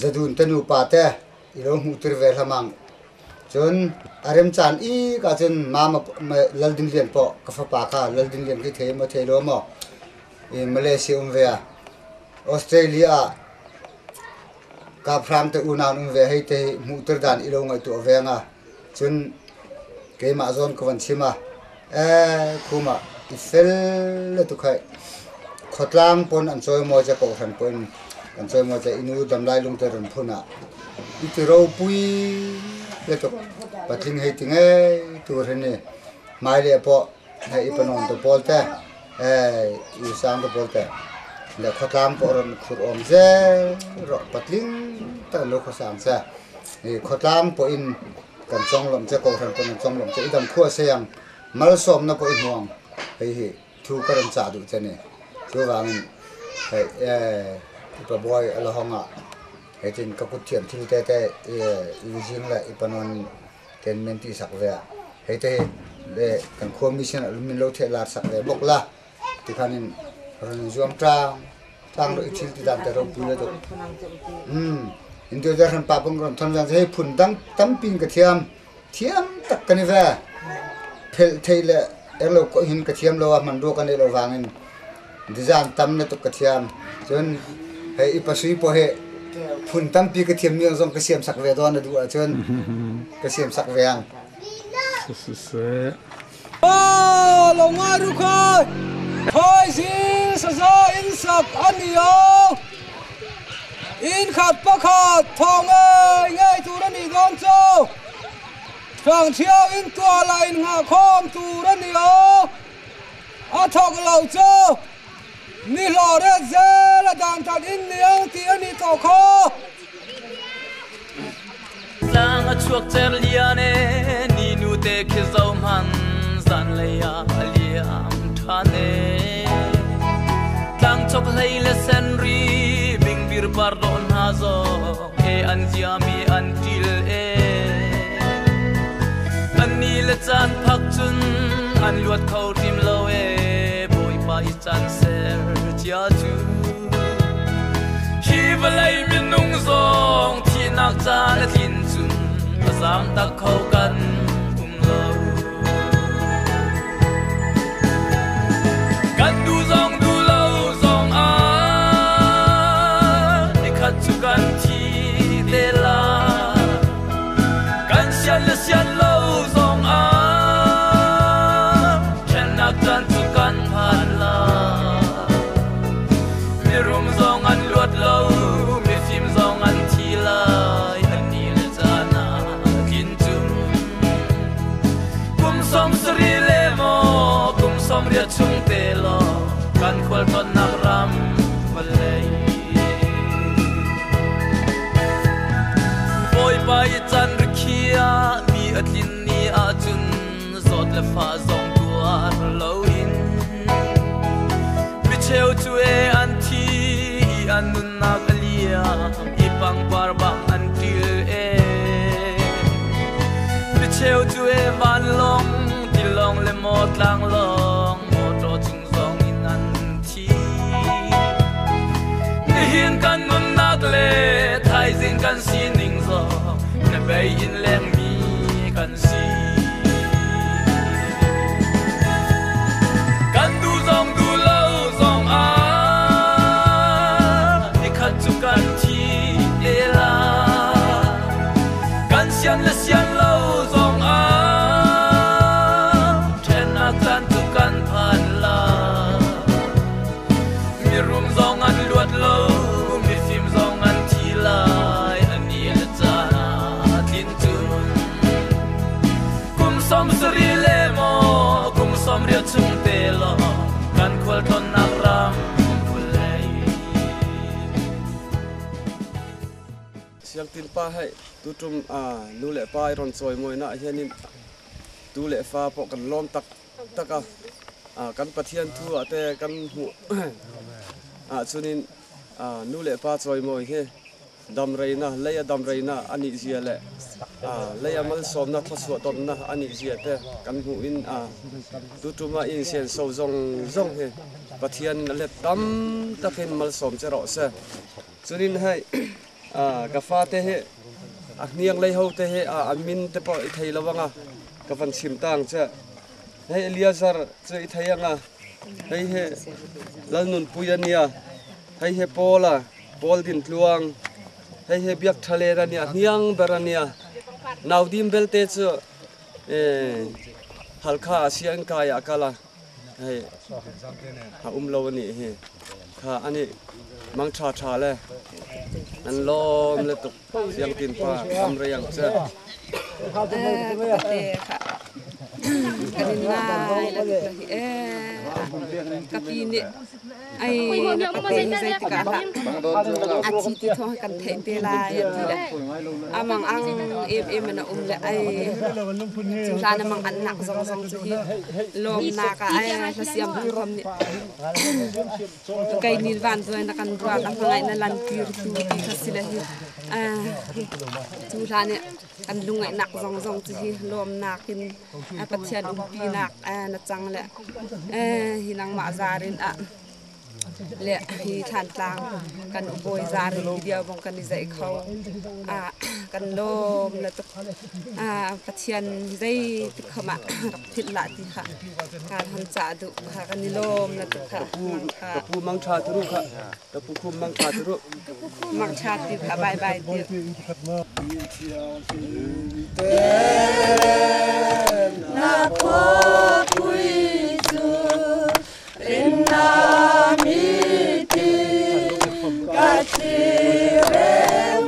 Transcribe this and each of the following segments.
Zadun te nupa te i lo hmuhtir ve hlam ang. Cun a remcaan ik ahcun Mama Lal Din Lian pawh ka fapa kha Lal Din Lian khi thei maw thei lo maw i Malaysia um ve ah Australia ah Kaphram te unau an um ve hei te hi hmuhtir dan i lo ngaihtuah ve nga. Cun keimah zawn ka van chim ah ee khum ah i fel le tuk hai. Khuatlang pawn an cawimawi ca kawhhran pawhin an cawimawi ca i nu damlai lungte run phun ah i ti ropui le tuk patling hei ti ngei tur hi ni hmailei pawh hei i panawn te pawl te ee i sang te pawl te le khuatlang pawh ron khur awm zel rawh patling tak lo khuasang che i khuatlang pawh in kan conglawmh che kawhhran pawh kan conglawmh che i dam khua siang malsawmna pawh i hmuang hei hi thu ka ron cah duh che ni. Chuvangin hei i pabawi a la hawng ah hei tin ka kut thiam thil te te i zing le i panawn ten min ti sak ve ah hei te hi le kan khuami sin ah min lo theh lar sak ve bawk la tikhan in ron in zuam tlang tlang ro i thil ti dan te ropui le tuk. In tu jar pa pong ron thon zan hei phun dang tampi in ka thiam Thiam tak kan i ve. Phelh thei le erlo ko hin ka thiam lo ah hmanrua kan neih lo vangin design tam na tuk ka thiam. Cun hei i pasui paw hi phun tampi ka thiam mi zong ka siam sak ve dawn na duh ahcun ka siam sak ve ang. Siseh. Lo ngai ru khai thaizing saza in sak a ni a, in khat pakhat thaw ngei ngei tur a nih dawn chu. Hrangthiau in tualah in nghahkhawm tur a ni a, a thawk lo chu ni hlawh ret zel a dan that in ni ang tih a nih tawh kha. Tlang a chuak cer lian e ni nu te khi zo hman zanlei ah a liam ṭhan e. Tlang chok hlei le senri bingbir par dawh hna zong e an ziami an ṭil e. An ni le caan phak cun an luat kho hrim lo e Bawipa i caan ser cia cu. Hi vawlei minung zong thihnak caan a tlin cun a zaam tak kho kan um lo. Kan duh zong duh lo zong ah nikhat cu kan thi te lai. Kan sian le sian lo zong ah ṭhennak caan cu kan phan lai. Mirum zong an luat lo, mifim zong an thi lai, an ni le caan ah tlin cun. Kum 70 le maw, kum 80 chung te law, kan khualtlawnnak ram vawlei. Bawipa i can rikhiah mi a tlin ni ahcun zawt le fah zong tuar loin micheu cu e an thi i an nunnak a liam i pangpar bang an ṭil e micheu cu e vanlawng tilawng le maw tlanglawng mawṭaw cung zong in an thi nihin kan nunnak le thaizing kan sining zong na bei in lengmi kan si. Kan duh zong duh lo zong ah nikhat cu kan thi te lai. Kan sian le sian lo zong ah ṭhennak caan cu kan phan lai. Mirum zong an luat lo, mifim zong an thi lai, an ni le caan a tlin cun. Kum 70 le maw, kum 80 chung te law, kan khualtlawnnak ram vawlei. Siangtin pa hei tutum nu le pa i ron cawimawi na hianin tu le fa pawh kan lawm tak tak a. Kan Pathian thu ah te kan hmuh ahcun nu le pa cawimawi hi damreina lei a damreina a nih zia le lei a malsawmnak thluachuah tonnak a nih zia te kan hmuh in tutum ah in sianso zong zong hi Pathian a let tam takin malsawm che rawh seh. Cunin hei Ka fate hi a hniang lei ho te hi an min te pawh i thei lo anga ka van chim ta ang che. Hei Eleazar chu i thei anga hei hi Lalnunpui a nia, hei hi Paul a, Paul Dintluang, hei hi Biakthalen a nia, hniang ber a nia. Naudim belte chu Halkha a siangin kaiah a kal a. Hei a um lo a nih hi. Kha a nih mang tha tha le an lawm le tuk siangtin pa am rei ang che. Kan in ngai la tuk hi e ka pi nih ai na ka te hi zeitikah dah a thi ti thawng hi kan theih te lai a ti le amang ang em em in a um le ai cu hlan amang an nak zong zong cu hi lawmnak ah ai hlasiam tu khom nih kei nil van zuai na kan ruak a hmangaih na lan tir tu ti kha si le hi cu hlan i kan lungaihnak zong zong cu hi lawmnak in Pathian umpinak na cang le hi nangmah zarin ah le hi Thlantlang kan bawi zarin video bong kan i zeih kho kan lawm le tuk Pathian zei tik kham ah rak philh lah ti kha kan han cah duh kha kan i lawm le tuk kha ka pu mang tha turu kha ka pu khum mang tha turu mang tha ti kha bye bye ti Na khuapui cu rinna miti ka thirem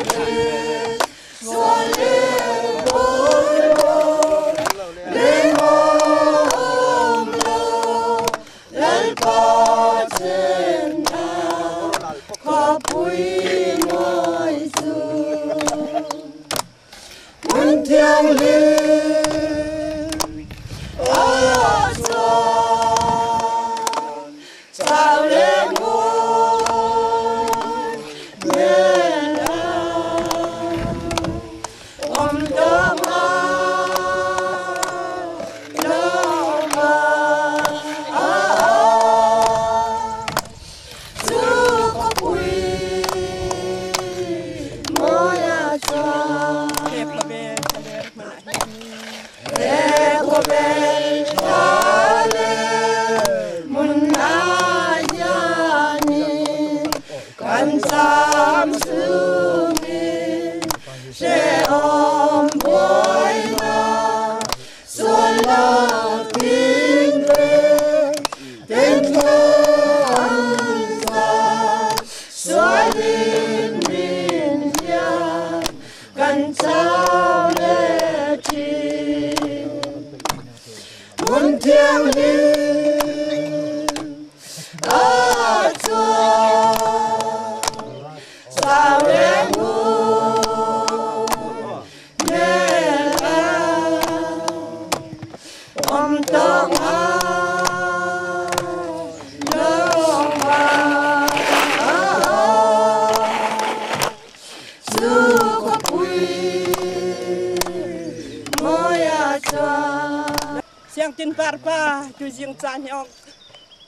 Siangtin parpa tu zing caan hi ok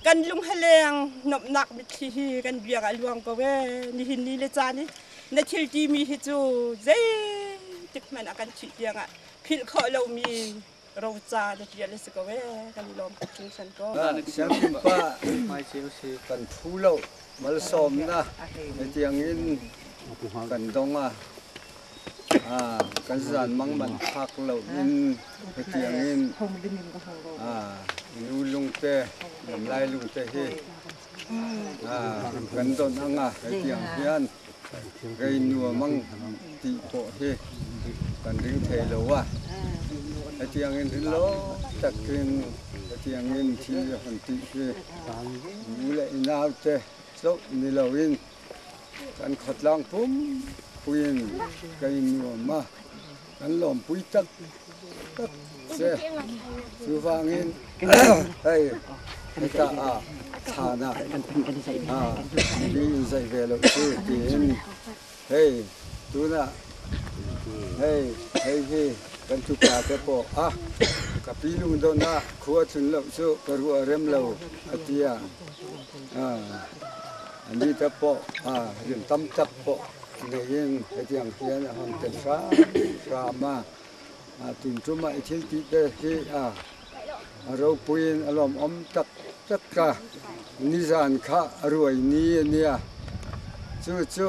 kan lung haleng nomnak mitthli hi kan biak a luang ko e nihin ni le caan hi na thil ti mi hi cu zeitik hmanh ah kan thih tiang ah philh khawh lomi roca na tial a si ko e kan i lawm tuk hringhran ko. Sianginn pa kan phu lo malsawmna tiang in kan dong a kan zan mang man phak lo in tiang in nu lungte lai lungte hi kan don anga tiang hian rei nuamang ti pawh hi kan ring thei lo a. Hetiang in rin lo takin hetiang in thil han ti hi nu le nau te chauh ni lo in kan khawtlang pum puin kan in nuam a kan lawmpui tak tak che. Chuvangin hei heta ah thlan ah mi in zeih ve lo cu tiin hei tunah hei hei hi kan tupa te pawh a ka pi lungdon ah khua tlun lo cu ka ruah rem lo a tia ani te pawh rian tam tak pawh. neiin hetiang hian a hawn tel hram hram a, tun tuma i thil tih te hi a ropuiin a lawmawm tak tak a, nizan kha a ruai ni a nia, chu chu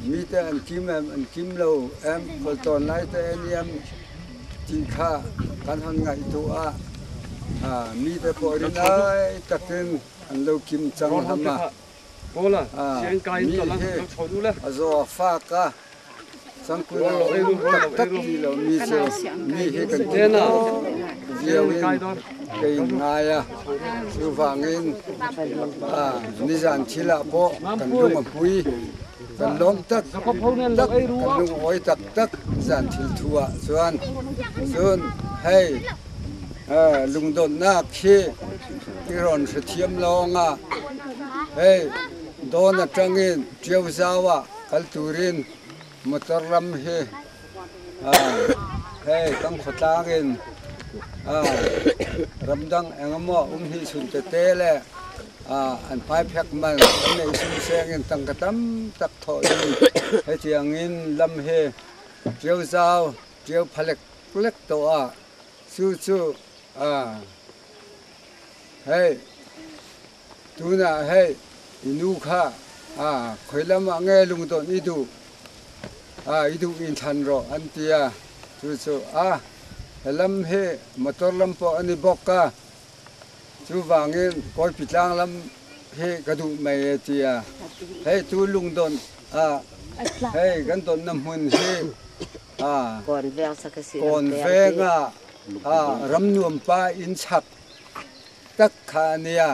mite an kim em an kim lo em khualtawn lai te a ni em tih kha kan hawn ngaihtuah a, mite pawh rinai takin an lo kim chang hlawm a. Mi hi a zaw a fak a, changkun a um taktak ti lomi cu mi hi kan ti tawk viau in ka in ngai a. Cuvangin nizan thil ah pawh kan lung a hmui, kan lawm taktak, kan lungawi taktak zan thil thu ah cun. Cun hei lungdonhnak khi i rawn hrethiam lawngah hei dawn aṭangin Ṭiauzau ah kal turin motor ram hi hei kan khuatlang in ramdang engemaw um hnih chun tete le an hmaiphek man an neih sumseng in tangka tam tak thawh in hetiang in lam hi Ṭiauzau Ṭiau phalek lek tawh ah Cu cu hei tunah hei i nu kha khoilam ah nge lungdawnh i duh i duh in thlan rawh an ti a. Cucu hi lam hi motor lam pawh an i bawk a. Cuvangin Kawipi tlang lam hi ka duh mei a ti a. Hei tu lungdawnh hei kan donhnak hmun hi Kawnveng ah ramnuam pa inn chak tak kha a nia.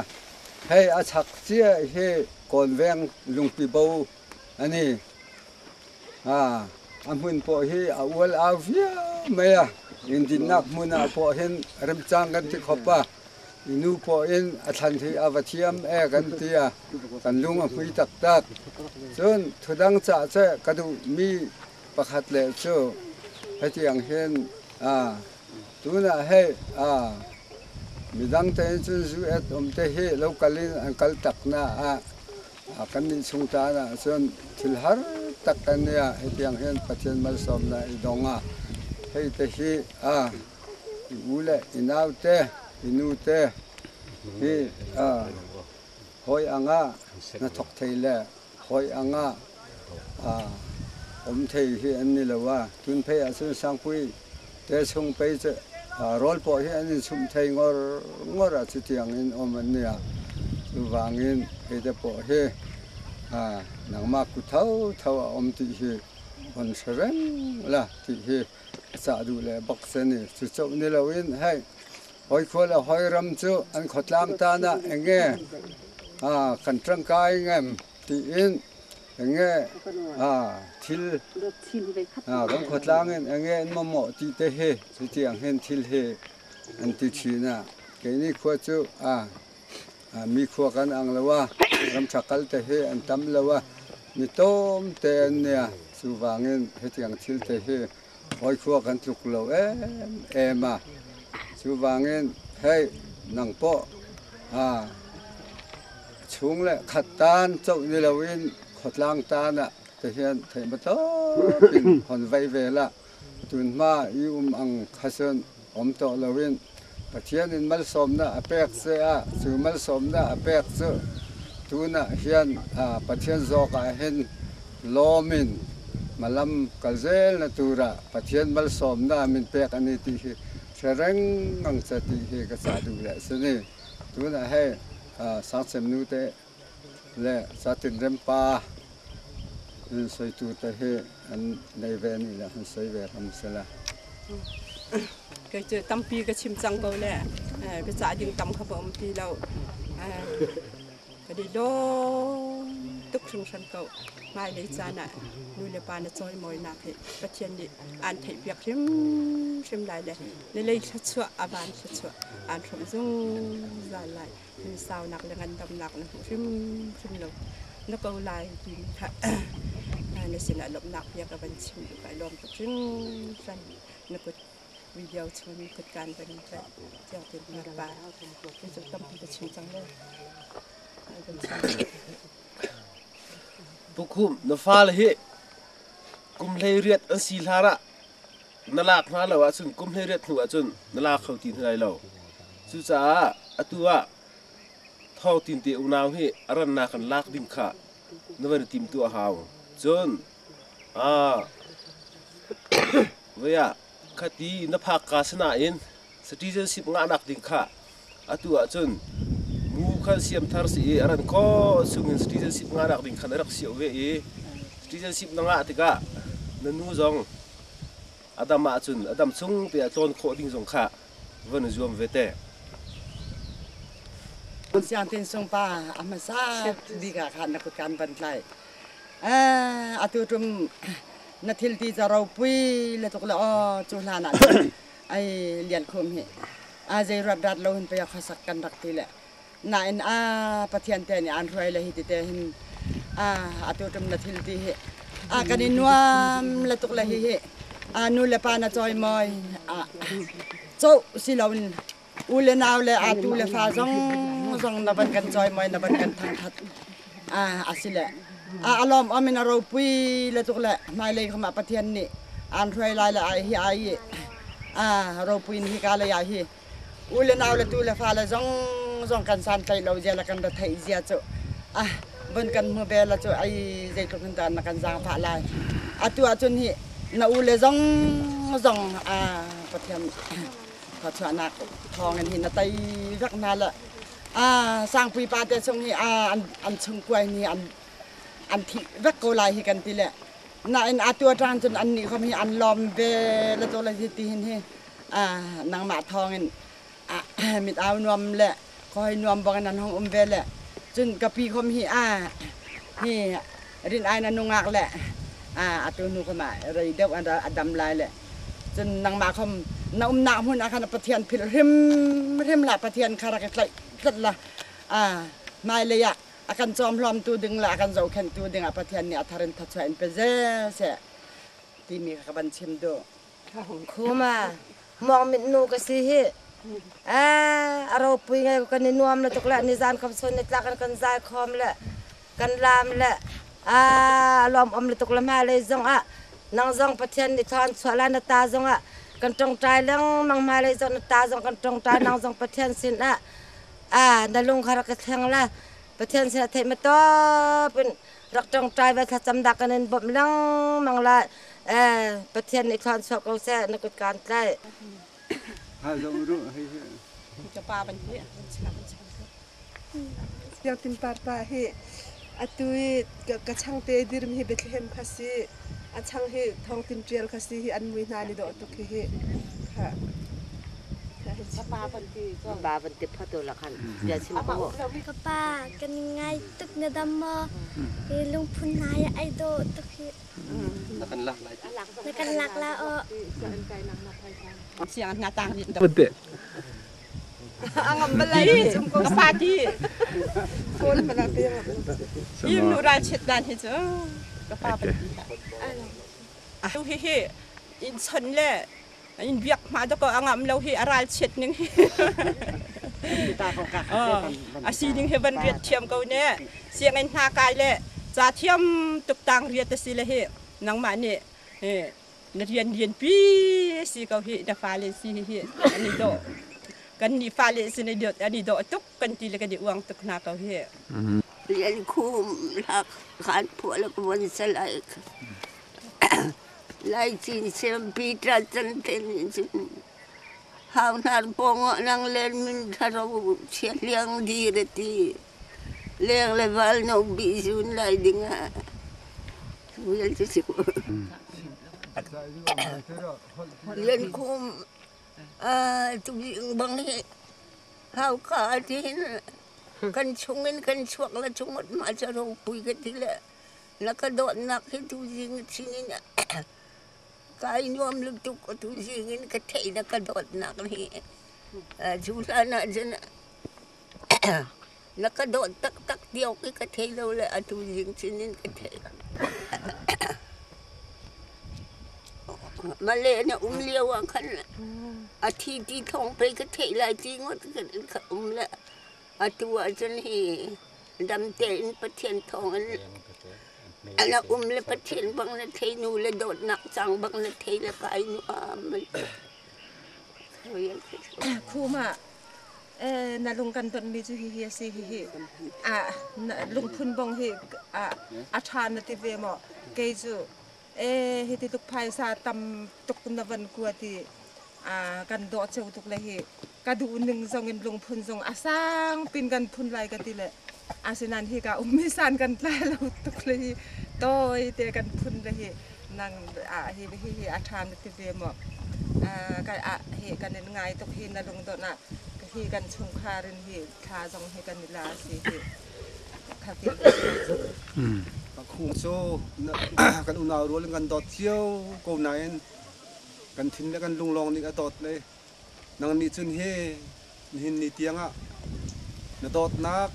Hei a chak cia hi Kawnveng lungpi bo a ni. A hmun pawh hi a ual au viau mai a. Inn dinnak hmun ah pawh hin remcang kan ti khop a. I nu pawh in a thlan hi a va thiam e kan ti a. Kan lung a hmui taktak. Cun thudang cah cu ka duhmi pakhat le cu hetiang hin tunah hei midang te in cun zu et um te hi lo kal in an kal tak na ah kannih chung caan ah cun thil har tak kan nia hetiang hin Pathian malsawmnak i dong ah hei te hi i u le i nau te i nu te hi hawi anga na thok thei le hawi anga um thei hi an ni lo a. Tun phei ahcun Sangpui te chung pei cu rawl pawh hi an in chumh thei ngor ngor ah cutiang in um an nia. Cuvangin hei te pawh hi nangmah ku tho tho a um ti hi on hre reng la ti hi a cah duh le bak se ni. Cu coh ni loin hei hoi khua le hoi ram cu an khuatlang tan ah enge kan ṭangkai ngem tiin enge thil kan khuatlang in enge an mamawh ti te hi cutiang hin thil hi an ti ṭhin a. Keini khua cu mi khua kan ang lo a, ramṭha kal te hi an tam lo a, mi tlawm te an nia. Cuvangin hetiang thil te hi hawi khua kan tluk lo em em a. Cuvangin hei nang pawh chung le khat tan coh ni loin khuatlang tan ah te hian theih matawp in hon vei ve la. Tunhma i um ang kha cun um tawh loin Pathian in malsawmnak a pek che ah cu malsawmnak a pek cu tunah hian Pathian zawk ah hin lawm in malam kal zel na turah Pathian malsawmnak min pek ani ti hi hre reng ang che ti hi ka ca duh le si ni. Tunah hei sangcem nu te le catinrem pa in soitu te hi an nei ve ni le han soi ve hram sela. Kei cu tampi ka chim cang ko le ka ca ding tam kha ba um ti lo. Ka di lawm tuk hringhran ko. Hmailei caan ah nu le pa na cawimawinak hi Pathian nih aan theihpiak hrimhrim lai le na lei thluachuah a van thluachuah aan hrawmh zungzal lai. Saunak le ngandamnak na hmuh hrimhrim lo na ko lai timi kha na sinah lawmhnak bia ka van chim duh. Kai lawm tuk hringhran. Na kut video chung kut kaan van in tlaih tiang tin pa cu tampi ka chim cang le. Pu Khum, na fale hi kum 18 an si hlan ah na lak hna lo ahcun kum 18 hnu ahcun na la kho ti hna lai lo. Cucaah atu ah Thawng Tin te unau hi a rannak in lak ding kha na van i timtuah a hau. Cun voi ah khati na phak ka sinain citizenship ngahnak ding kha atu ahcun mu khan siam thar si i a ran khawh chungin citizenship ngahnak ding khan a rak siau ve i citizenship na ngah tikah na nu zong a dam ahcun a dam chung te ah tlawn khawh ding zong kha van i zuam ve te. Siangtin sungpa a hmasa bik ah khan na kut kan van tlai. Atu tum na thil ti ca ropui le tuk le aw cu hlan ah ai lian khum hi a zei ruat rat lo hin pei khasak kan rak ti le nain a Pathian te nih an hruai le hi ti te hin a atu tum na thil ti hi a kan i nuam le tuk le hi hi a nu le pa na choi moi a cho si lo in u le nau le a tu le fa zong zong na van kan choi moi na van kan thang that a asile a alom amin a ropui le tuk le hmailei khama Pathian nih an hruai lai le ai hi ai a ropui hi ka le ya hi u le nau le tu le fa le zong zong kan san tlai lo zia le kan ra theih zia cu a vun kan hmu ve la cu ai zeitluk hin dah na kan zaangfah lai atu ahcun hi na u le zong zong a Pathian khuachuahnak thawngin hi na tei vek hna le a sangpui pa te chung hi a an chung kuai ni an an thi vek ko lai hi kan ti le nain atu atang cun an nih khom hi an lawm ve le to le hi ti hin hi a nangmah thawngin mit au nuam le khoi nuam bang in an hong um ve le cun ka pi khom hi a hi rin ai na nungak le a atu hnu khom ah rei deuh an a dam lai le cun nangmah khom na umnak hmun ah khan Pathian philh hrim hrim la Pathian kha rak i tlaih tlat la a hmailei ah a kan cawmhlawmtu ding le a kan zohkhenhtu ding ah Pathian nih a thar in thachuah in pe zel seh timi kha ka van chim duh. Khuma muang mit nu ka si hi a ropui ngai kan i nuam le tuk le nizan khom sun ni tlak kan zai khom le kan lam le a lawm om le tuk le ma lei zong ah nang zong Pathian nih thawng chuah la na ta zong ah kan tongtai lengmang ma lei zong na ta zong kan tongtai nang zong Pathian sin ah a na lung kha rak ka thleng la Pathian sin ah theih ma top in rak tongtai va thlacam dah kan in bawmh lengmang la Pathian nih thluan chuah ko seh na kut kaan tlaih. Siangtin parpa hi atu i ka changte dirmi hi Bethlehem kha si a chang hi thongtin ṭial kha si hi an mui hna ni dawh tuk hi hi kha Pa van ti photo la khan bia chim ko. Ka pa kan ngai tuk na dam maw? Lungphun hna hi ai dawh tuk hi. Na kan lak lai. Na kan lak la aw. Siang nga tang rit. Pute. Angam balai ka pa ti. Phone bala pe. Im nu ral chet dan hi chu ka pa pa ti. Tu hi hi in chon le in biak ma da ko angam lo hi aral chet ning hi. A si ding hi van riat thiam ko ne. Siang in hna kai le ca thiam tuk tang riat a si le hi nangmah nih na rian rian pi si ko hi na fale si hi an i dawh kan nih fale sin i dawt an i dawh tuk kan ti le kan i uang tuk hna ko hi. Lian khum lak khan phuah le ka von salai lai cin sem pi tra chan ten cun hau hnar pawng ah nang len min tharo chia hliang dir ti leng le val no bi zun lai ding ah vial cu si Lian khum tu bang hi hau ka tin kan chungin kan chuak la chungot ma cha ro pui ka ti le na ka dawt nak hi tu zing chinin kai nuam lu tuk tu zingin ka thei na ka dawt nak hi chu hlan ah cun Na ka dawt taktak ti awk hi ka thei lo le atu zing chin in ka thei. Male na um lio ah khan a thi ti thawng pei ka theih lai ti ngawt ka um le atu ah cun hi dam tein Pathian thawng in Na um le Pathian bang na thei nu le dawtnak cang bang na thei le kai nuam. Khuma na lung kan don mi cu hihi a si hihi a lungphun bong hi a ṭha na ti ve maw kei cu e hi ti tuk phaisa tam tuk na van kua ti kan dawh ceu tuk le hi ka duh ning zong in lungphun zong a sang pin kan phun lai ka ti le asinain hi ka ummi san kan tlai lo tuk le hi toi te kan phun le hi nang a hi hi hi a ṭha na ti ve maw ka a hi kan in ngai tuk hi na lung don ah hi kan chungkhar in hi thla zong hi kan i la si hi kha ti Khung cu kan unau rual in kan dawt cio ko nain kan thin le kan lung lawng nih a dawt le nang nih cun hi nihin ni tiangah na dawtnak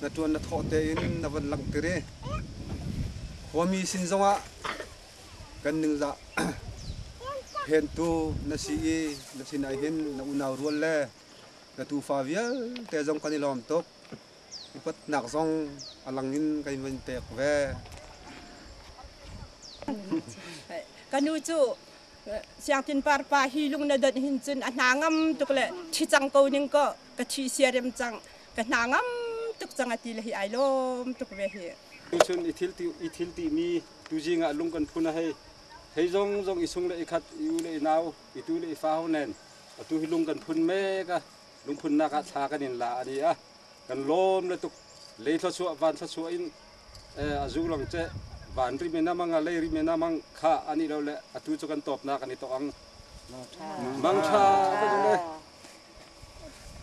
na ṭuan na thawh tein na van langhter i khuami sin zongah kan ningzah phentu na si i na sinah hin na unau rual le na tufa vialte zong kan i lawm tuk. Upatnak zong a lang in kan in pek ve. Ka nu cu Siangtin par pa hi lung na donh hin cun a hna ngam tuk le thi cang ko ning ko ka thi sia rem cang ka hna ngam tuk cang a ti le hi ai lawm tuk ve hi. Cun i thil ti i thil ti mi tuzing ah lung kan phun a hei hei zong zong i sung le i khat i u le i nau i tu le i fa ho nen atu hi lung kan phun mek a lungphunnak ah thla kan in la ani a kan lawm le tuk lei thluachuah van thluachuah in a zu lang che van ri me na mang a lei ri me na mang kha ani lo le atu cu kan tawp na kan i to ang mang tha le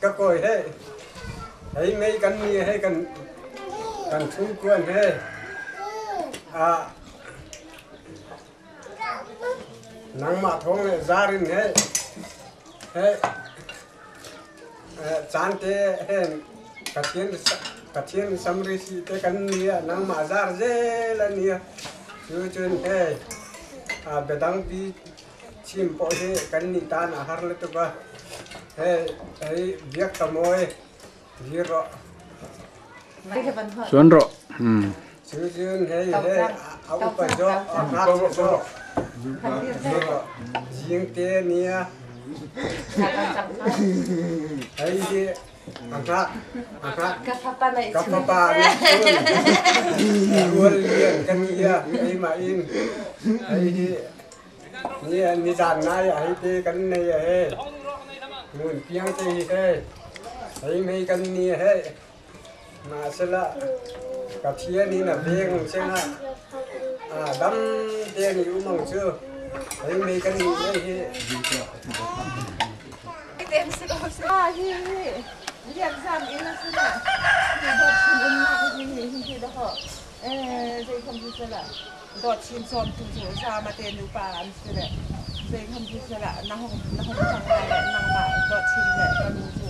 ka koi he hei mei kan ni he kan kan chung kuan he a nangmah thawng le zarin he he caan te he Pathian Pathian samri si te kan ni a nangmah zar zel an ni a cu cun he biadang pi chim pawh hi kan nih tan a har le tuk a he hei biak ka mawi dir rawh Chuan rawh. Cu cun hei he a upa zawk a ngakchia zawk zing te nia hei hi a ngak a ngak ka fapa nih cun rual lian kan ia keimah in hei hi ni ni zan nai hei te kan nei he ngun piang te hi he hei mei kan ni he Mahsela Pathian in a veng chengah dam tein i um ang cu hei mei kan nih le hi. Dawt chin sawm tu cu zama te nupa an si le zei kham si sela na hong na hong cang lai le nangmah dawt chin le ka nu cu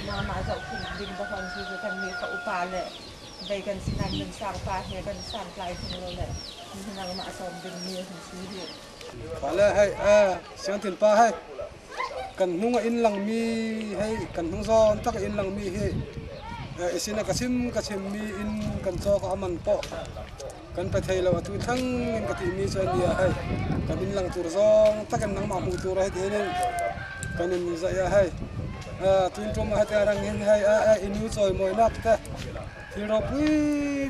nangmah zohkhenh ding ka hon si cu kan nih ka upa le vei kan si nan kan sang pa he kan sang tlai thung lo le nangmah sawm ding mi an si hi. Pa le hei siangtin pa hei kan hnung a inn lang mi hei kan hnung zawn tak inn lang mi hi isina ka chim ka chim mi inn kan cawk aman pawh kan pe thei lo atu thang in ka ti mi chu ania hei kan in lang tur zawng takin nangmah hmu tur hei ti in kan in zai a hei tun tum a te rang hin hei a inu chawi mawi nak te thil ropui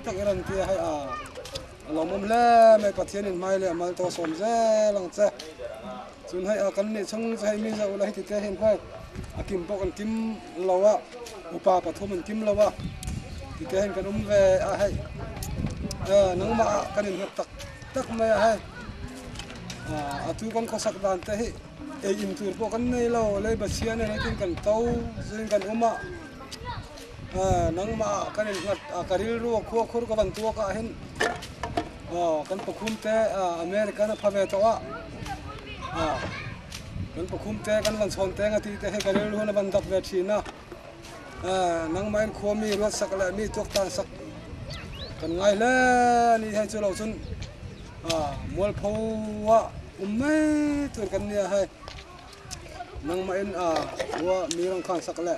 tak iran ti hei a lawmawm hle mai Pathian in hmai le amal to sawm zel ang che chun hei a kan nih chung chu hei mi zo la hei ti te hin hei a kim pawh kan kim lo a upa pathum an kim lo a ti te hin kan um ve a hei nangmah ah kan in hngat tak tak mai a hei atu kan khawsak dan te hi ei in tur pawh kan nei lo lei basia nen hitin kan to zuin kan um a nangmah ah kan in hngat ka rilru khua khur ka van tuak ah hin kan pakhum te America na pha ve to a kan pakhum te kan van chawn te nga ti te he ka rilru na van dap ve thin a nangmah in khuami ruat sak le mi tuaktan sak kan ngai hle ni hei cu lo cun mualpho ah um mai tur kan nia hei nangmah in khua mi rong khan sak le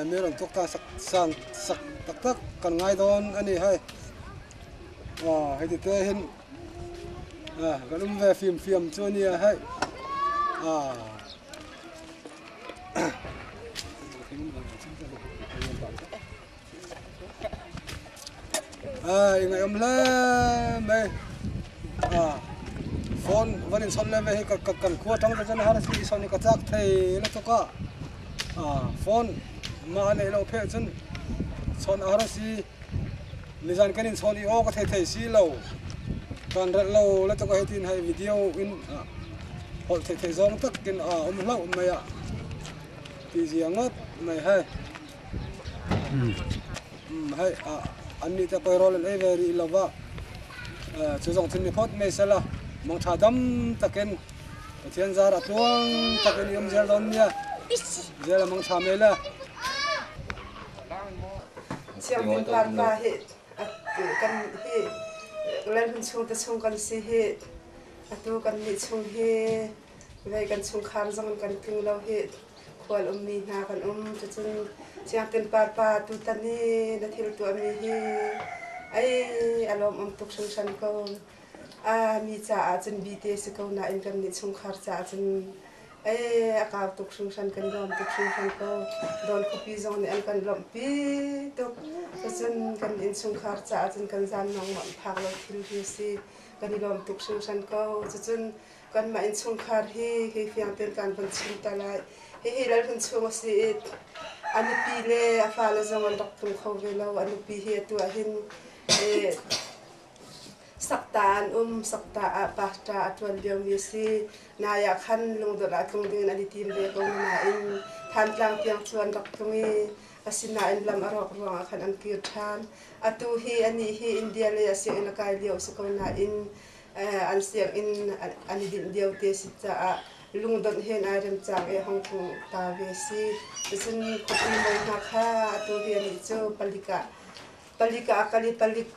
mi rong tuaktan sak san sak taktak kan ngai dawn ani hei. À hei ti te hin à kan um ve fim fiam chu ania hei à à ingai om hle mai à phone van in son le ve hi ka ka kan khua tang te chuan har si sawn hi ka chak thei la chawk a à phone ma a neih loh pheh chuan chhawn a har si nizan kan in chhawn i aw ka thei thei si lo kan relh lo la chawk a hei tin hei video in hawlh theih theih zawng takin a awm hlauh mai a tih zia ngawt mai hei. Hei an nih te pawirawl an ei ve rih lo va, chu zawng thil ni phawt mai sela mangtha dam takin Pathian zar a tluang takin i awm zel dawn nia, zel a mangtha mai le. Sianginn parpa hi kan hi Lalhmun chungte chung kan si hi atu kan nih chung hi vei kan chungkhar zong kan tling lo hi Khual ummi hna kan um. Cucun Siangtin Parpa tutan i na thil tuahmi hi ei a lawmawm tuk hringhran ko. A mi caah cun bite si ko nain kannih chungkhar caah cun ei a kau tuk hringhran kan lawm tuk hringhran ko. Dawn khuapi zong nih an kan lawmhpi tuk. Cucun kan innchungkhar caah cun kan zanmang mawnh phak lo thil hi a si. Kan i lawm tuk hringhran ko. Cucun Kanmah innchungkhar hi hi fiang tein kan von chim ta lai. Hihi Lalhlun chung a si i a nupi le a fale zong an rak tlung kho ve lo. A nupi hi atu ah hin sakta an um. Sakta ah pastor a ṭuan liomi a si. Nai ah khan lungdawt ah tlung ding in an i tim ve ko nain Thantlang tiang cu an rak tlung i asinain lam a rawk ruangah khan an kir ṭhan. Atu hi anih hi India lei ah sianginn a kai lio a si ko nain an sianginn an i dinh lio te si caah lungdonh hen ai rem cang i hong tlung ta ve si. Cun khuapi moi hna kha atu hi anih cu palik ah palik ah a kal i palik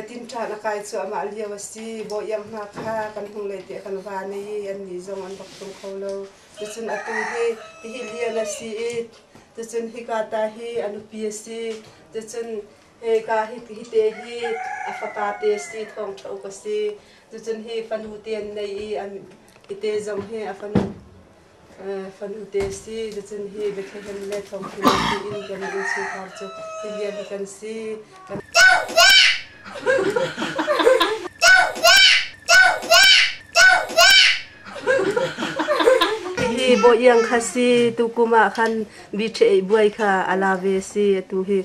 tinṭan a kai cu amah lio a si. Bawi iang hna kha kan hung lei te kan va nei i annih zong an rak tlung kho lo. Cucun atu hi hihi lian a si i cucun hika ta hi a nupi a si. Cucun Hika hi te hi a fapa te si thawngṭha uk a si. Cucun hi fanu te an nei i hite zong hi a fanu fanu te si. Cucun hi Bethlehem le thawngṭha tiin kan innchungkhar cu hi vial hi kan si. Hi bawi iang kha si tukum ah khan bi buai kha a la ve si atu hi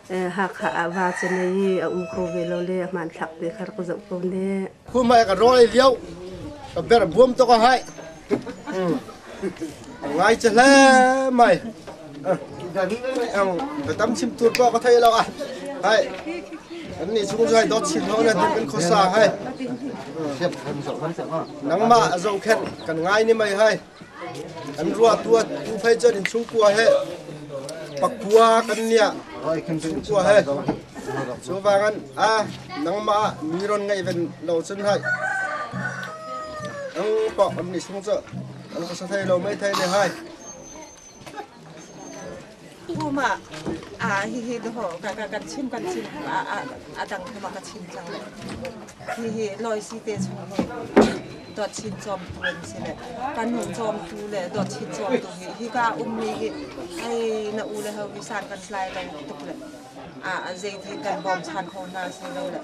Hakha ah va cu nei i a um kho ve lo le a hmanthlak te kha rak zoh ko ne. Khumai ka rawl lio ka ber buam to ka hai. Ngai che hle mai. Ka tam chim tur pa ka thei lo a. Hai. Kan ni chung zai dot chin ho na tin kan khosa hai. Nangmah zo khen kan ngai ni mai hai. An rua tua tu phei cun in chungkua he pakua kan nia chungkua he cu vangan a nangmah mi ron ngai ven lo cun hai ang pa an ni sung cu an ka sa thei lo mai thei ne hai Kuma a hi hi ho ka ka kan chim kan chim a a a dang kuma ka chim cang le hi hi loi si te chung hi dot chin chom tu an si le kan nu chom tu le dot chin chom tu hi hi ka um mi hi ai na u le ho hi san kan tlai lo tuk le a zeitin kan bawm chan kho hna si lo le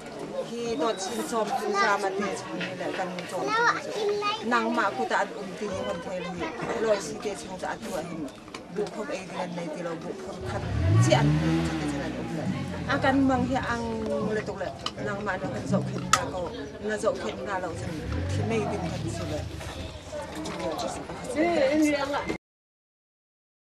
hi dot chin chom tu za ma te chung hi le kan nu chom tu cu nangmah kuta an um ti hi hon thel hi loi si te chung cu atu ah hin bu khom ei ding an nei ti lo bu phur khat chi an cu te cun an um le a kan mang hi ang le tuk le nangmah na kan zohkhenh hna ko na zohkhenh hna lo cun thi mei ding kan si le.